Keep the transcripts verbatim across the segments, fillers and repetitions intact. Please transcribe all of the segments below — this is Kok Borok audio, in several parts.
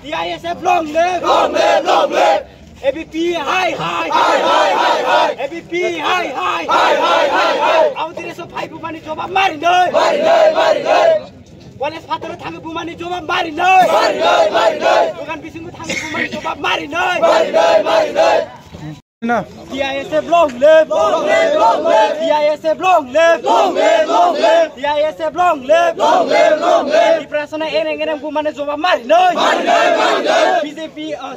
T I S F long live! Long live, long live! A B P hai hai! Hai hai hai hai! A B P hai hai! Hai hai hai hai! Audire so phai bumani jobab mari noi! Mari noi, mari noi! Wale phataro thangi bumani jobab mari noi! Mari noi, mari noi! Dogan bisingo thangi bumani jobab mari noi! Mari noi, mari noi! Na. T I S F long live! Long live, long live! T I S F long live! Long live, long live! T I S F long live! Long live, long live! Tiprasano ereng ereng bumani jobab mari noi! Mari noi, mari noi! B J P, uh,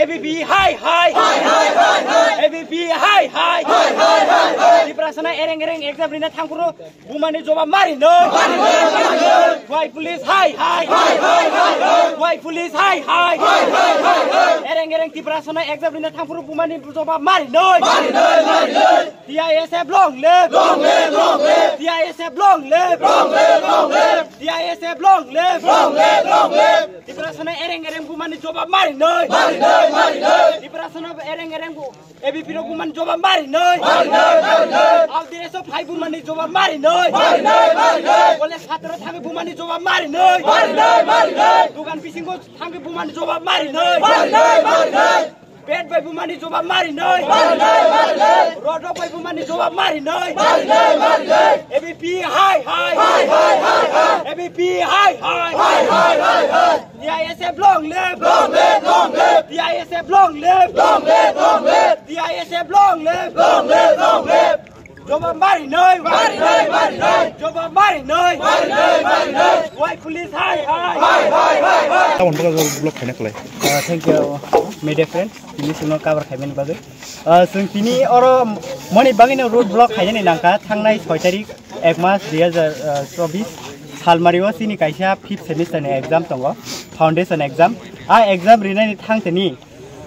A B P hai hai! Hai hai hai hai! A B P hai hai! Hai hai hai hai! Tiprasano ereng ereng exam rina thangphuru bumani jobab mari noi! Mari noi, mari noi! Khwai police hai hai! Hai hai hai hai! Khwai police hai hai! Hai hai hai hai! Ereng ereng Tiprasano exam rina thangphuru bumani jobab mari noi! Mari noi, mari noi! T I S F long live! Long live, long live! T I S F long live! Long live, long live! T I S F long live! Long live, long live! Tiprasano ereng ereng bumani jobab mari noi! Mari noi, mari noi! Tiprasano ereng ereng bu A B P rok bumani jobab mari noi! Mari noi, mari noi! Audire so phai bumani jobab mari noi! Mari noi, mari noi! Wale phataro thangi bumani jobab mari noi! Mari noi, mari noi! Dogan bisingo thangi bumani jobab mari noi! Mari noi, mari noi! Pet bai bumani jobab mari noi! Mari noi, mari noi! Road rok bai bumani jobab mari noi! Mari noi, mari noi! A B P hai hai! Hai hai hai hai! A B P hai hai! Hai hai hai hai! T I S F long live! Long live, long live! T I S F long live! Long live, long live! T I S F long live! Long live, long live! Jobab mari noi! Mari noi, mari noi! Jobab mari noi! Mari noi, mari noi! Wai police hai hai! Hai hai hai hai! Tabon bagwi block khaina khlai. Uh, thank you, media friend. Tini sino cover khaimani bagwi. Uh, sung tini oro moni bagwi no road block khainani nangkha thangnai soi tarik ek mas dui hajar chobis salmari o chini kaisa fifth semester ni exam tongo, foundation exam. A exam rinani thangtini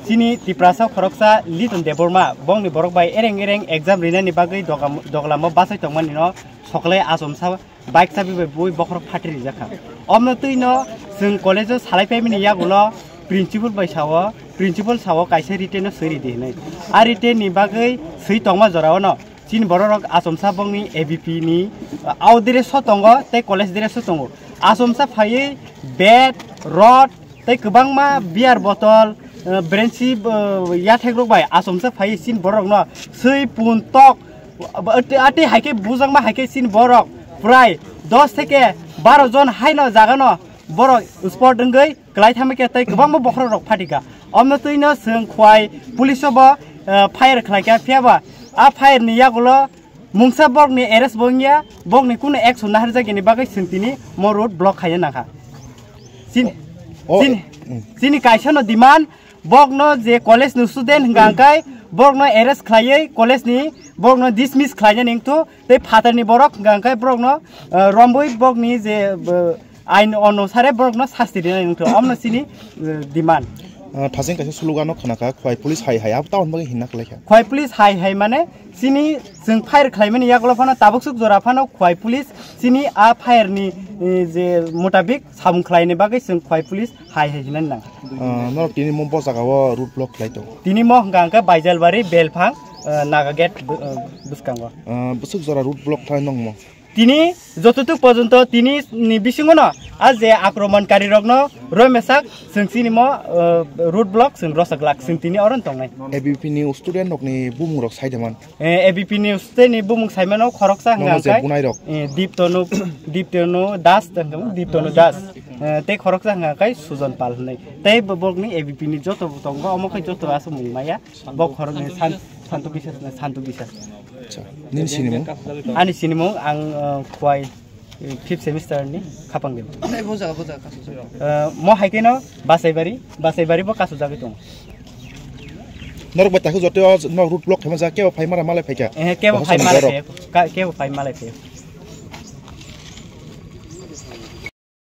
chini Tiprasa khoroksa Liton Debbarma bongni borok bai ereng ereng exam rinani bagwi dogam-, doglamo bachai tongmani no soklai achomsa bike chabi bai bui bokhorok phatri rijak kha. Omno twi no chwng college o salai paimani yagulo principal bai sao, principal sao kaisa written no swi ridi hinwi. A written ni bagwi swi tongma jora o no chini borok rok achomsa bongni A B P ni, uh, out dress o tongo tei college dress o tongo. Achomsa phaiwi bat, rod tei kwbangma beer bottle, uh, brenchi, uh, yathek rok bai achomsa phaiwi chini borok rok no swi pun tok, uh, ati, ati hai khe bujakma hai khe chini borok prai dos theke baro jon hai no jaga no borok spot wngwi kwlai thangma khe tei kwbangma bokhorok rok phatika. Omno twi no chwng Khwai police o bo, uh, fire khlai kha, phiya ba a fire ni yagulo mungsa borok ni arrest bo wngya, borok ni kunu action naharjak yani bagwi chwng tini mo road block khaina nangkha. Chini, O, chini, mm. Chini kaisa no demand, borok no je college ni student hwnka hwnkhe borok no arrest khlaiwi college ni borok no dismiss khlaina ningthu tei phatar ni borok hwnka hwnkhe borok no, uh, romwi borok ni je, uh, ain onusare borok no sasti rina ningthu, omno chini, uh, demand. Uh, thasing kaisa slogan no khna kha, Khwai police hai hai, abo tabon bagwi hinna khlai kha. Khwai police hai hai mane chini chwng fire khlaimani yagulo phano tabuk suk jora phano Khwai police chini a fire ni, eh, je mutabik samung khlaini bagwi chwng Khwai police hai hai hinani nang. Uh, norok tini mo bo jaga o road block khlai tongo. Tini mo hwnka hwnkhe Baijalbari, Belphang, uh, Naga gate bu-, uh, bwskango. Uh, bwswk jora road block khlai nong mo? Tini jototuk porjonto tini ni bisingo no a je akromon kari rok no romesak chwng chini mo, uh, road block chwng rosak lak chwng tini oro tongnai. A B P ni student rok ni bumung rok sai de man. Eh, A B P ni student ni bumung sai mano khoroksa hwnka Nono je hwnkhe, bunai rok. Eh, Diptonu, Diptonu Das, Diptonu Das. Eh, tei khoroksa hwnka hwnkhe Sujon Pal hwnwi. Tei bo-, borok ni A B P ni joto bo tongo, omo khe joto aswk mung maya. Bo khoroknwi san-, Santu Biswas, Santu Biswas. Acha, nini sinimung? Ani sinimung ang, uh, Khwai, uh, fifth semester ni Khapang Deba. Omo hai bo jaga, bo jaga kasu jaga. Uh, mo hai khe no Basaibari, Basaibari bo kasu jagwi tongo. Norok bai takhe joto norok road block khaima jaga kebo phai mara malai phaikha. Eh, kebo phai malai phaikha. Ka-, kebo phai malai phaikha.